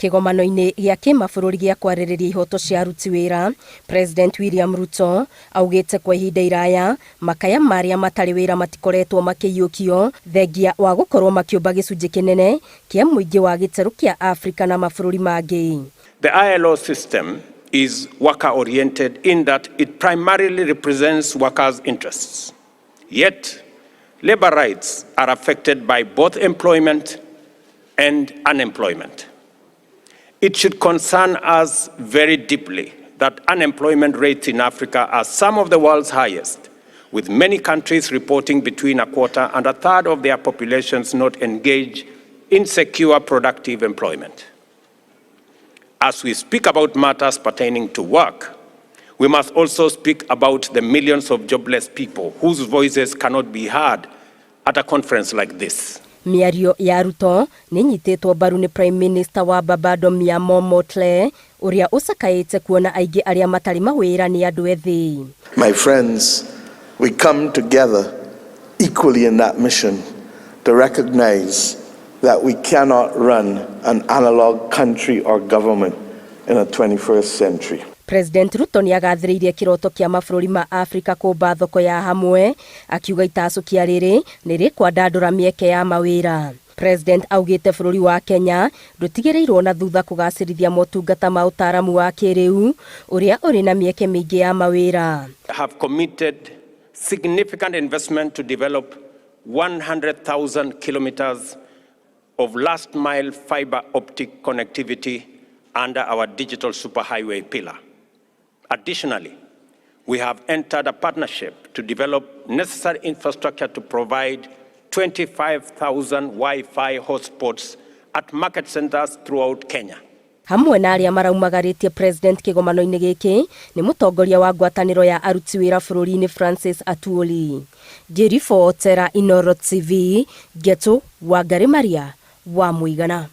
Kĩgomano-inĩ gĩa kĩmabũrũri gĩa kwarĩrĩria ihoto cia aruti wĩra, President William Ruto augĩte kwa ihinda iraya makaya ma arĩa matarĩ wĩra matikoretwo makĩiyũkio thengia wa gũkorwo makĩũmba gĩcunjĩ kĩnene kĩa mũingĩ wa gĩtarũ kĩa Afrika na mabũrũri mangĩ. The ILO system is worker oriented in that it primarily represents workers' interests. Yet, labor rights are affected by both employment and unemployment. It should concern us very deeply that unemployment rates in Africa are some of the world's highest, with many countries reporting between a quarter and a third of their populations not engaged in secure, productive employment. As we speak about matters pertaining to work, we must also speak about the millions of jobless people whose voices cannot be heard at a conference like this. Mĩario ya Ruto nĩ ĩnyitĩtwo mbaru nĩ Prime Minister wa Barbados Mia Mottley, ũrĩa ũcakaĩte kuona aingĩ arĩa matarĩ mawĩra nĩ andũ ethĩ. My friends, we come together equally in that mission to recognize that we cannot run an analog country or government in a 21st century. President Ruto nĩ agathĩrĩirie kĩroto kĩa mabũrũri ma Afrika kũmba thoko ya hamwe, akiuga itacũkia rĩrĩ nĩ rĩkwandandũra mĩeke ya mawĩra. President augĩte bũrũri wa Kenya ndũtigĩrĩirwo na thutha kũgacĩrithia motungata ma ũtaaramu wa kĩrĩu ũrĩa ũrĩ na mĩeke mĩingĩ ya mawĩra. Have committed significant investment to develop 100,000 kilometers of last mile fiber optic connectivity under our digital superhighway pillar. Additionally, we have entered a partnership to develop necessary infrastructure to provide 25,000 Wi-Fi hotspots at market centers throughout Kenya. Hamwe na arĩa maraumagarĩtie President kĩgomano-inĩ gĩkĩ nĩ mũtongoria wa ngwatanĩro ya aruti wĩra bũrũri-inĩ Francis Atwoli. Ngĩribotera Inooro TV, Ngetu Wangari Maria wa Mũigana.